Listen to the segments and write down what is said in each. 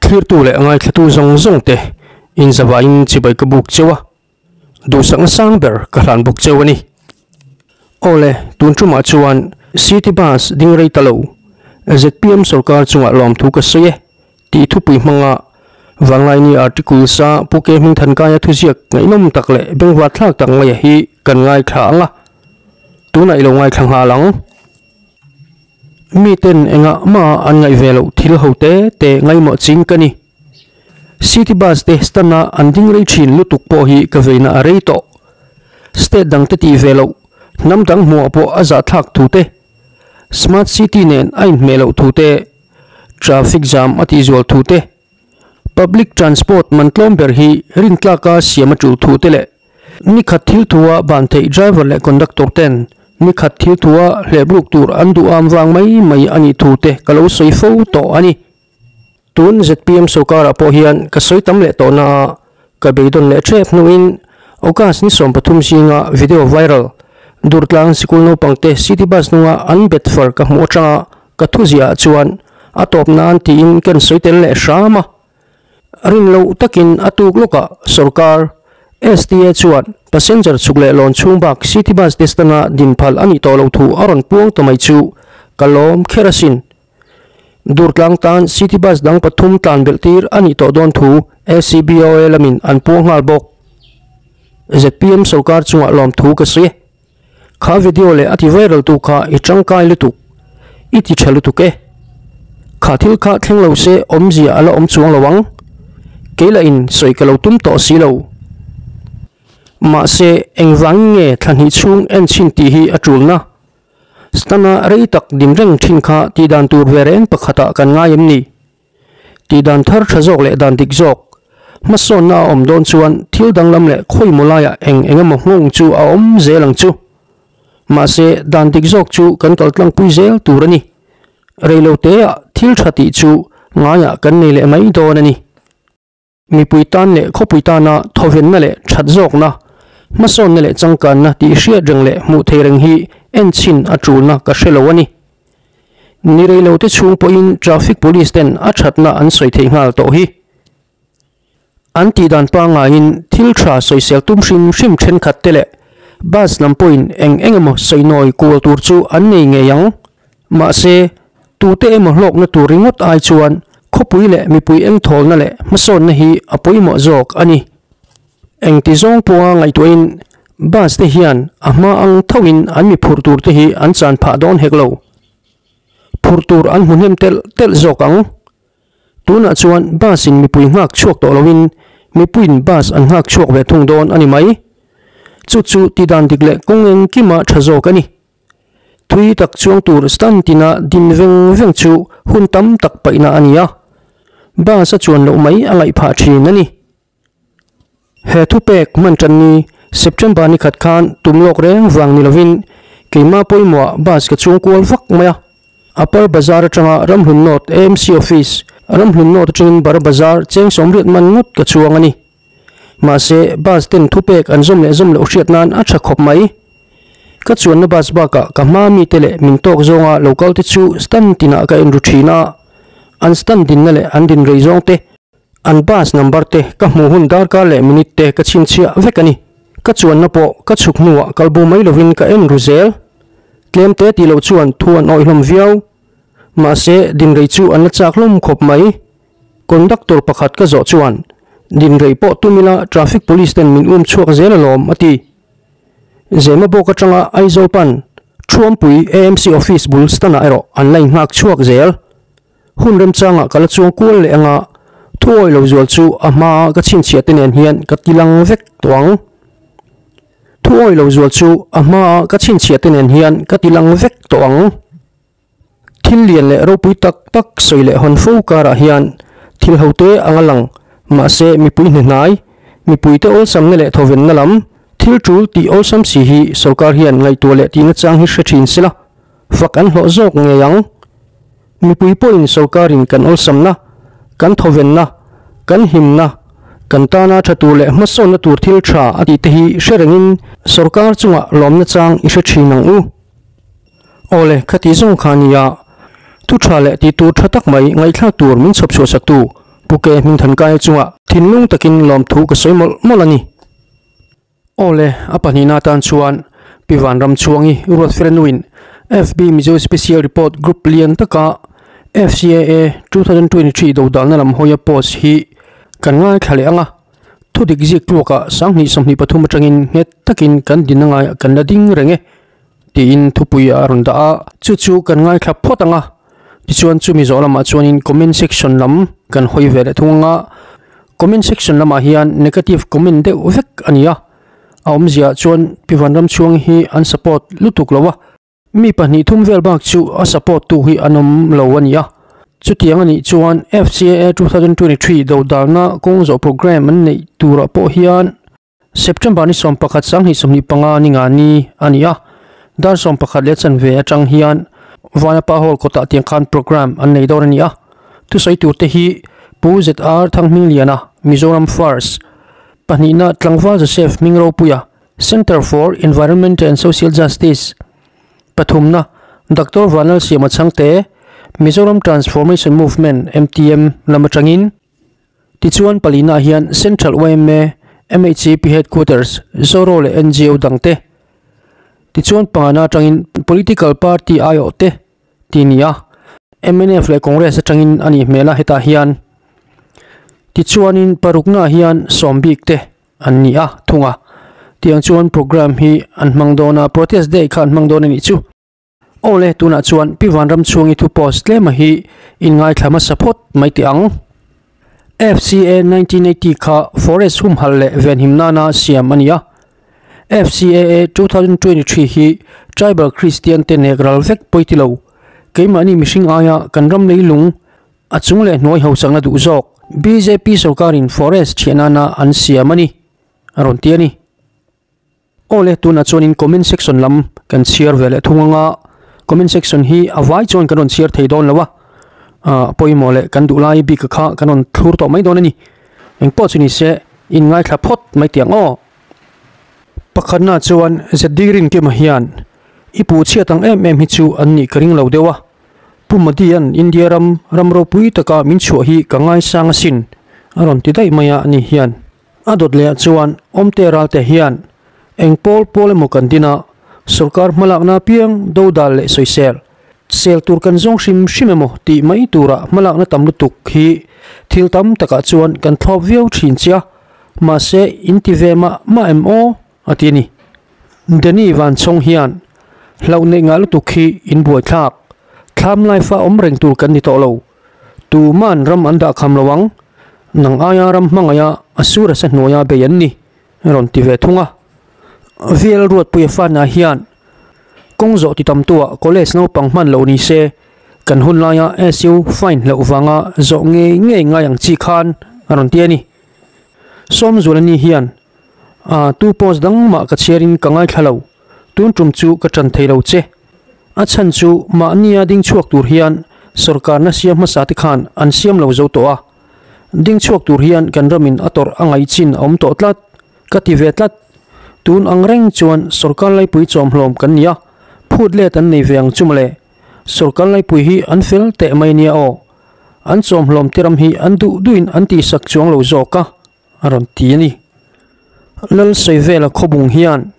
Thlirtu leh ngaithlatu zawng zawng te inzavain chibai ka buk cheu a, duhsakna sang ber ka hlan bawk cheu a ni. Awle, tun tumah chuan City Bus ding rei ta lo, zpm sorkar chungah lawmthu ka sawi e tih thupui hmanga Vanglaini article sa Pu Ke Hmingthankaia thuziak ngaihnawm tak leh bengvarthlak tak ngaia hi kan ngaithla ang a, tunah i lo ngaithla nghal ang. Miten engah mah an ngaih ve loh thil ho te te ngaimawh ching ka ni. City bus te stand a an ding rei thin lutuk pawh hi ka veina a rei tawh. State dang te tih ve loh, hnam dang hmuah pawh a zahthlak thu te, Smart city nen a inhmeh loh thu te, traffic jam a tihzual thu te, public transport man tlawm ber hi rintlaka siam a tul thu te leh Nikhat thil thua ban theih driver leh conductor ten nikhat thil thua hlehbruk tur an duh am vang mai mai a nih thu te ka lo sawi fo tawh a ni. Tun zpm sorkarah pawh hian ka sawi tam leh tawh na a, ka beidawn leh ṭhep hnuin August ni 13 zinga video viral Durtlang sikul naupangte city bus hnunga an bet far ka hmuh aṭanga ka thuziah ah chuan a tawp nan tiin kan sawi tel leh hram a. Rin loh takin a tuk lawkah sorkar, STA chuan passenger chhuk leh lawn chhung bak city bus distance-a din phal a nih tawh loh thu a rawn puang ta mai chu ka lawm kher asin. Durtlang tan city bus dang pathum tlan belh tir a nih tawh dawn thu ACBOA lamin an puang nghal bawk. Zpm sorkar chungah lawm thu ka sawi e. Kha video leh a ti viral tu kha i tangkai lutuk, i ti tha lutuk e. Kha thil kha thleng lo se awmzia a la awm chuang lo ang. Kei lah in sawi ka lo tum tawh si lo. Mahse engvangin nge thla hnih chhung en chhin tih hi a tulna? Stana rei tak din reng thin kha tihdan tur ve reng pakhatah kan ngai em ni? Tihdan thar tha zawk leh dan dik zawk, hmasawnna a awm dawn chuan thil danglam leh khawimaw laiah eng eng emaw nghawng chu a awm zel ang chu. Mahse, dan dik zawk chu kan kal tlangpui zel tur a ni. Reiloteah thil tha tih chu ngaiah kan nei leh mai dawn a ni. Mipui tan leh khawpui tana thawvenna leh that zawkna, hmasawnna leh changkanna tih hriat reng leh hmuh thei reng hi enchhin a tulna ka hre lo a ni. Ni reilote chhung pawhin traffic police ten a thatna an sawi theih nghal tawh hi. An tihdan pangaiin thil tha sawisel tum hrim hrim thenkhat te leh bus lam pawhin eng eng emaw sawinawi kual tur chu an nei ngei ang. Mahse, tute emaw hlawkna tur ringawt ai chuan khawpui leh mipui engthawlna leh hmasawnna hi a pawimawh zawk a ni. Engti zawng pawha ngaihtuahin bus te hian a hma ang thoin an mi phurh tur te hi an chan phah dawn hek lo. Phurh tur an hmu hnem telh telh zawk ang. Tunah chuan bus in mipui nghak chhuak tawh loin mipuiin bus an nghak chhuak ve thung dawn a ni mai. Chu chu tidan dik leh kawng engkima tha zawk a ni. Thui tak chuang tur stand tina din veng veng chu hun tam tak paihna a ni a, bus a chuan loh mai a ngaih phah thin a ni. He thupek hman tan ni September ni khat khan tum lawk reng vang ni lovin keimah pawimawhah bus ka chuang kual vak mai a. Upper Bazar atanga Ramhlun North AMC Office, Ramhlun North atangin Bara Bazar cheng sawmriat man ngawt ka chuang a ni. Mahse, bus ten thupek an zawm leh zawm loh hriat nan a tha khawp mai. Ka chuanna bus bakah ka hma mite leh min tawk zawnga lo kal te chu stand tinah ka en ru thin a, an stand dinna leh an din rei zawng te, an bus number te ka hmuh hun darkar leh minute te ka chhinchhiah vek a ni. Ka chuanna pawh ka chhuk hnuah kal bu mai lovin ka en ru zel. Tlem te tih loh chuan thu an awih hlawm viau. Mahse, din rei chu an la chak hlawm khawp mai. Conductor pakhat ka zawh chuan, Din rei pawh tum ila traffic police ten min um chhuak zel alawm, a ti. Zema bawk atanga Aizawl pan Thuampui AMC office bul stand-ah erawh an la inghak chhuak zel. Hun remchangah ka la chuang kual leh anga thuawi lo zual chu a hmaa ka chhinchhiah te nen hian ka ti lang vek tawh ang. Thuawi lo zual chu a hmaa ka chhinchhiah te nen hian ka ti lang vek tawh ang. Thil lian leh ropui tak tak sawi leh hawn fo karah hian thil hote anga lang mahse mipui hnehnai, mipuite awlsamna leh thawvenna lam thil tul tih awlsam si hi sorkar hian ngaihtuah leh tihna chang hi hre thin sela fak an hlawh zawk ngei ang. Mipui pawhin sorkarin kan awlsamna, kan thawvenna, kan himna, kan tana tha tur leh hmasawnna tur thil tha a tih te hi hre rengin sorkar chungah lawmna chang i hre thin ang u. Awle, khati zawng kha nia. Thu tha leh tih tur tha tak mai ngaihthlak tur min chhawp chhuah saktu Pu Ke Hmingthankaia chungah thinlung takin lawmthu ka sawi mawlh mawlh a ni. Aw le, a pahnihna atan chuan Pi Vanramchhuangi Ruatfelanuin FB Mizo Special Report Group lian taka FCAA 2023 dodalna lam hawia post hi kan ngaithla leh ang a, thudik zik tluakah 2023 atangin nghet takin kan din angaiah kan la ding reng e tiin thupui a rawn dah a, chu chu kan ngaithla phawt ang a, tichuan chumi zawh lamah chuanin comment section lam kan hawi ve leh thung ang a, comment section lamah hian negative comment deuh vek a ni a, a awmzia chuan Pi Vanramchhuangi hi an support lutuk lo a, mi pahnih thum vel bak chu a support tu hi an awm lo a ni a, chutiang a nih chuan FCAA 2023 dodalna kawng zawh programme an neih turah pawh hian September ni 11 2025 ni nga ni a ni a, dar 11 leh chanve atang hian Vanapa Hall kawtah tiang khan programme an nei dawn a ni a. Thusawi turte hi Pu ZR Thanghmingliana, Mizoram First, pahnihna Tlangval Joseph Hmingropuia, Centre for Environment and Social Justice, pathumna Doctor Vanlalsiama Chhangte, Mizoram Transformation Movement, MTM, lam atangin. Tichuan palina hian Central yma, MHCP Headquarters, Zoro leh ngo dangte. Tichuan pangana atangin Political Party aiawh te tih a ni a, mnf leh Congress atangin a nih hmel a hetah hian. Tichuanin paruknaah hian sawm bik te an ni a thung a. Tiang chuan programme hi an hmang dawn a, Protest Day kha an hmang dawn a nih chu. Aw le, tunah chuan Pi Vanramchhungi thu post tlema hi in ngaithla hmasa phawt mai teh ang. FCA 1980 kha Forest humhalh leh venhim nana siam a ni a. FCAA 2023 hi Tribal Christian te nek ral vek pawi ti lo. Keimahni mihring aia kan ram leilung a chung leh hnuai hausakna duh zawk bjp sorkarin Forest thiah nana an siam a ni, a rawn ti a ni. Aw le, tunah chuanin comment section lam kan chhiar ve leh thung anga comment section hi a vai chuan kan rawn chhiar thei dawn lo a, ah pawimawh leh kan duh lai bik kha kan rawn thlur tawh mai dawn a ni. Engpawh chu ni se in ngaithla phawt mai tih ang aw. Pakhatna chuan ZD Rinkima hian i puh chhiat ang em em hi chu an nih ka ring lo deuh a, Pu Modi-a'n India ram ram ropui taka min chhuah hi ka ngaisang asin a rawn ti daih mai a ni hian. A dawt leh ah chuan awmte ralte hian eng pawl pawl emaw kan din a, sorkar hmalakna apiang dodal leh sawisel, sel tur kan zawng hrim hrim emaw tih mai tura hmalakna tam lutuk hi thil tam takah chuan kan thlawp viau thin che a, mahse in ti ve mah mah em aw? a ti a ni. Danny Vanchhawng hian hlauh neih ngah lutuk hi in buaithlak, thlam laifa awm reng tur kan ni tawh lo. Tuman ram an dah kham lo ang, nang aia ram hmangaih a a sur a sa hnuaia bei an ni, rawn ti ve thung a. VL Ruatpuia fanah hian kawng zawh ti tamtuah college naupang hman loh ni se, kan hun laia SU fine hlauh vanga zawh ngei ngei ngai ang chi khan a rawn ti a ni. Sawmzualani hian, A, tu post dang mah ka chhiarin ka ngaithla lo, tun tum chu ka ṭan thei lo che. A chhan chu mahnia ding chhuak tur hian sorkarna siam hmasa te khan an siam lo zo tawh a. Ding chhuak tur hian kan ramin a tawrh a ngaih chin a awm tawh tlat, ka ti ve tlat. Tun ang reng chuan sorkar laipui chawmhlawm kan ni a, phut let an nei ve ang chu mawle. Sorkar laipui hi an fel teh mai nia aw. An chawmhlawm te ram hi an duh duhin an tihsak chuang lo zawk a, a rawn ti a ni. Lal Sawivela khawbung hian.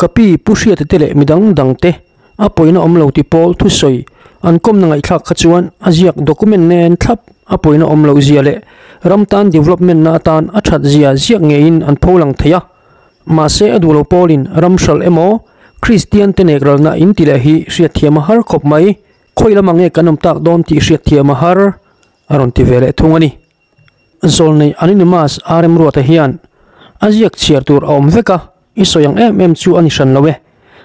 Ka pi Pu Hriata te leh midang dang te a pawina awm lo ti pawl thusawi an kawmna ngaihthlak kha chuan a ziak document nen thlap a pawina awm loh zia leh ram tan development na atan a that zia ziak ngeiin an pho lang thei a. Mahse a duh lo pawlin ram hralh emaw Kristian te nek ralna in ti leh hi hriatthiam a har khawp mai. Khawi lamah nge kan awm tak dawn tih hriatthiam a har a rawn ti ve leh thung a ni. Zawlnei Anonymous RM Ruata hian a ziak chhiar tur a awm vek a, i sawi ang em em chu a ni hran lo e.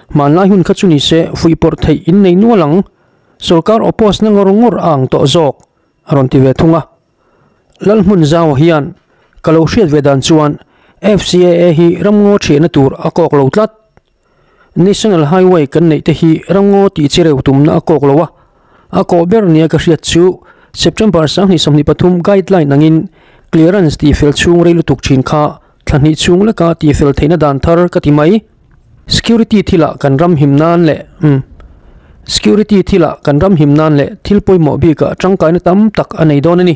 Hmanlai hun kha chu ni se fuihpawrh theih in nei nual ang. Sorkar oppose na ngawr ngawr a ang tawh zawk, a rawn ti ve thung a. Lalhmun Zau hian ka lo hriat ve dan chuan FCAA hi ramngaw thiahna tur a kawk lo tlat. National Highway kan neih te hi ramngaw tih chi reu tumna a kawk lo a, a kawh ber nia ka hriat chu September 2023 guideline angin clearance tihfel chhung rei lutuk thin kha thla hnih chhung leka tihfel theihna dan thar ka ti mai. Security thilah kan ram him nan leh umm. Security thilah kan ram him nan leh thil pawimawh bikah tangkaina tam tak a nei dawn a ni.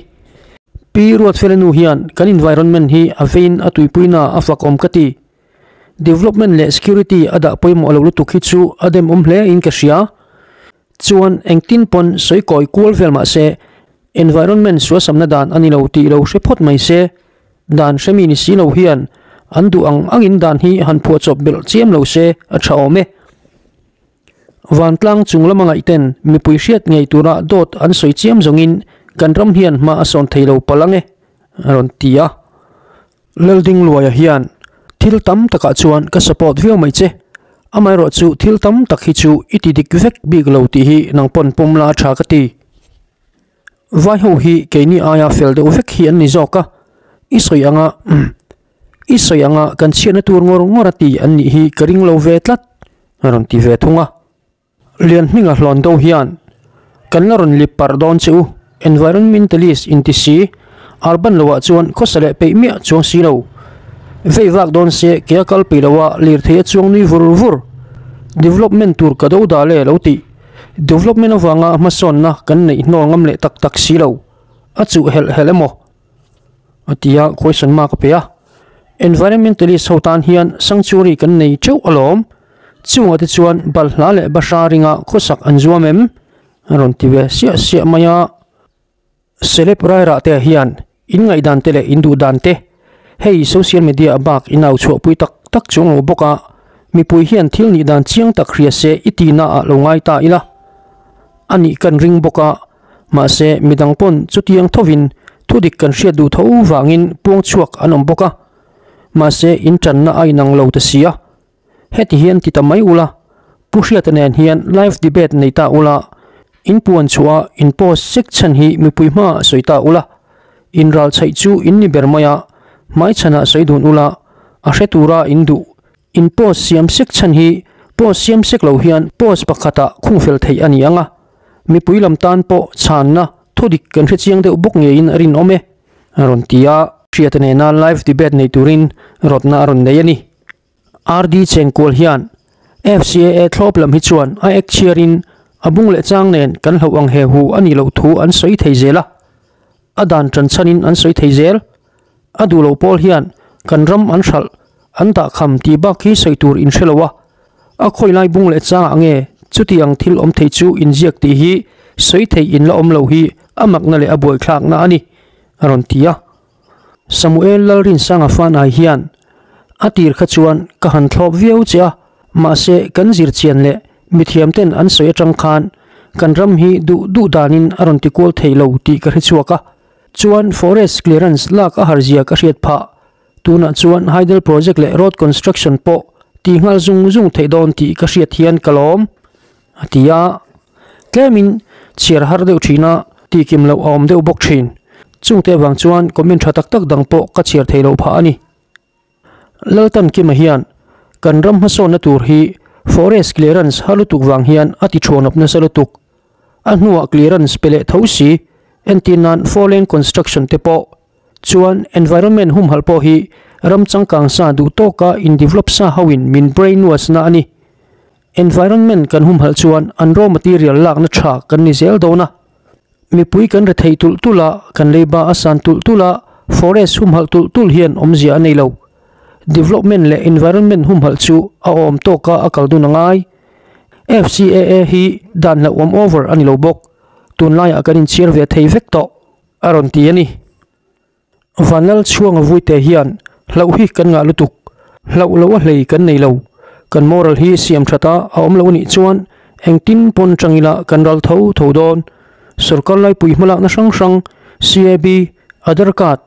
Pi Ruatfela nu hian kan environment hi a vein a tuipuina a fakawm ka ti. Development leh security a dah pawimawh lo lutuk hi chu a demawm hle in ka hria. Chuan engtin pawn sawi kawi kual vel mah se environment suasamna dan a ni lo tih lo hre phawt mai se. Dan hremi ni si lo hian an duh ang angin dan hi han phuahchawp belh chiam lo se a tha awm e. Vantlang chung lama ngaihten mipui hriat ngei tura dawt an sawi chiam zawngin kan ram hian hma a sawn thei lo palh ang e, a rawn ti a. Laldingluaia hian thil tam takah chuan ka support viau mai che, amaherawhchu thil tam tak hi chu i ti dik vek bik lo tih hi nang pawn pawm la a tha ka ti. Vai ho hi keini aia fel deuh vek hi an ni zawk a, i sawi anga i sawi anga kan chhiatna tur ngawr ngawr a ti an nih hi ka ring lo ve tlat a rawn ti ve thung a. Lian hminga hlawn do hian kan la rawn lip parh dawn che u, environmentalist inti si, urban loah chuan khawsa leh peih miah chuang si lo. Vei vak dawn se ke a kal peih lo a, lirthei a chuang nui vur vur. Development tur ka do dah le lo tih. Development avanga hmasawnna kan neih hnawl ngam leh tak tak si lo, a chuh helh helh emaw? A ti a, question mark a pe a. Environmentalist ho tan hian sanctuary kan nei teuh alawm, chungah te chuan balhla leh bahra ringa khawsak an zuam em? A rawn ti ve siah siah mai a. Celeb rairah te hian in ngaihdan te leh in duhdan te hei social media a bak in au chhuahpui tak tak chuang lo bawk a, mipui hian thil nih dan chiang tak hria se i tihna ah lo ngai ta ila a nih kan ring bawk a, mahse midang pawn chutiang thovin thudik kan hriat duh tho vangin puang chhuak an awm bawk a, mahse in tanna a inang lo ta si a. Heti hian ti ta mai ula, Pu Hriata nen hian live debate nei ta ula, in puan chhuah a in post sek chhan hi mipui hmaah sawi ta ula, in ral chhaih chu in ni ber mai a, hmaichhanah sawi dun ula, a hre tura in duh. In post siam sek chhan hi post siam sek lo hian post pakhatah khung fel theih a ni ang a, mipui lam tan pawh chhanna thudik kan hre chiang deuh bawk ngeiin a rinawm e, a rawn ti a. Hriata nena live debate nei turin rawtna a rawn nei a ni. RD Chengkual hian FCAA thlawp lam hi chuan a ek chhiarin a bung leh chang nen kan hlauh ang he hu a nih loh thu an sawi thei zel a, a dan tan chhanin an sawi thei zel. A duh loh pawl hian kan ram an hralh, an dahkham tih bak hi sawi tur in hre lo a, a khawi lai bung leh changah nge chuti ang thil awm thei chu inziak tih hi sawi thei in la awm lo hi a makna leh a buaithlakna a ni, a rawn ti a. Samuel Lalrinsanga fanai hian a tir kha chuan ka han thlawp viau che a, mahse kan zir chian leh mithiam ten an sawi atang khan kan ram hi duh duh danin a rawn ti kual thei lo tih ka hre chhuak a, chuan forest clearance lak a har zia ka hriat phah. Tunah chuan hydel project leh road construction pawh ti nghal zung zung theih dawn tih ka hriat hian ka lawm, a ti a. Tlemin chhiar har deuh thin a, tihkim loh a awm deuh bawk thin. Chungte avang chuan comment tha tak tak dang pawh ka chhiar thei loh phah a ni. Laltankima hian kan ram hmasawnna tur hi forest clearance har lutuk vang hian a ti thuanawp nasa lutuk. A hnuah clearance pe leh tho si, entir nan four lane construction te pawh. Chuan environment humhalh pawh hi ram changkang sa duh tawka in develop sa hoin min brainwash na a ni. Environment kan humhalh chuan an raw material lakna tha kan ni zel dawn a. Mipui kan rethei tulh tulh a, kan leiba a san tulh tulh a, forest humhalh tulh tulh hian awmzia a nei lo. Development leh environment humhalh chu a awm tawka a kal dun a ngai. FCAA hi dan hlauhawm over a ni lo bawk. Tunlaiah kan inchhir ve thei vek tawh, a rawn ti a ni. Vanlal chhuanga vuite hian hlauh hi kan ngah lutuk, hlauh loh a hlei kan nei lo. Kan moral hi siam that a a awm lo anih chuan engtin pawn tang ila kan ral tho tho dawn. Sorkar laipui hmalakna hrang hrang, CAB, Aadhaar card,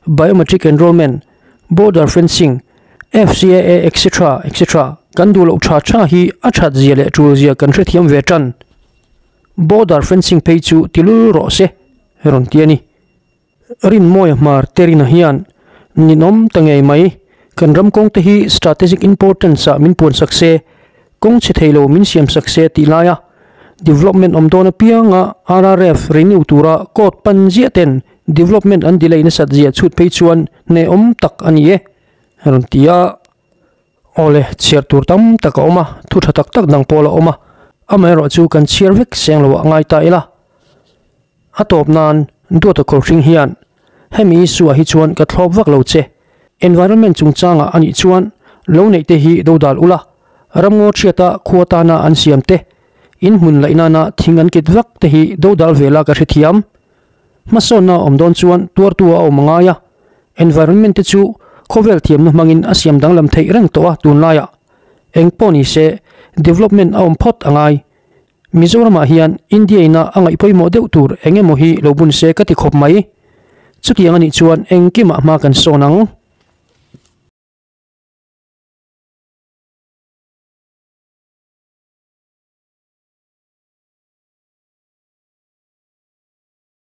Biometric enrollment, Border fencing, FCAA etc etc kan duh loh tha tha hi a that zia leh tul zia kan hrethiam ve tan. Border fencing phei chu tilul rawh se, rawn ti a ni. Rinmawia hmar Terina hian ninawm ta ngei mai, kan ram kawngte hi strategic importance ah min puan sak se, kawng chhe thei lo min siam sak se tih laia development awm dawn apianga RRF renew tura court pan ziah ten development an delay nasat ziah chhut phei chuan hnehawm tak a ni e, a rawn ti a. Awle, chhiar tur tam tak a awm a, thu tha tak tak dang pawh la awm a. Amaherawh chu kan chhiar vek seng lo ah ngai ta ila. A tawp nan Duata Kawlhring hian hemi issue-ah hi chuan ka thlawp vak lo che. Environment chungchangah a nih chuan lo neih te hi dodal ula, ramngaw chhiata khua tana an siam te, in hmun laih nana thing an kit vak te hi dodal ve la ka hrethiam. Hmasawnna a awm dawn chuan tuartu a awm a ngai a, environment te chu khawvel thiamna hmangin a siam danglam theih reng tawh a tunlaiah. Eng pawh ni se, development a awm phawt a ngai. Mizoramah hian India ina a ngaih pawimawh deuh tur eng emaw hi lo bun se ka ti khawp mai. Chutiang a nih chuan engkimah hma kan sawn ang.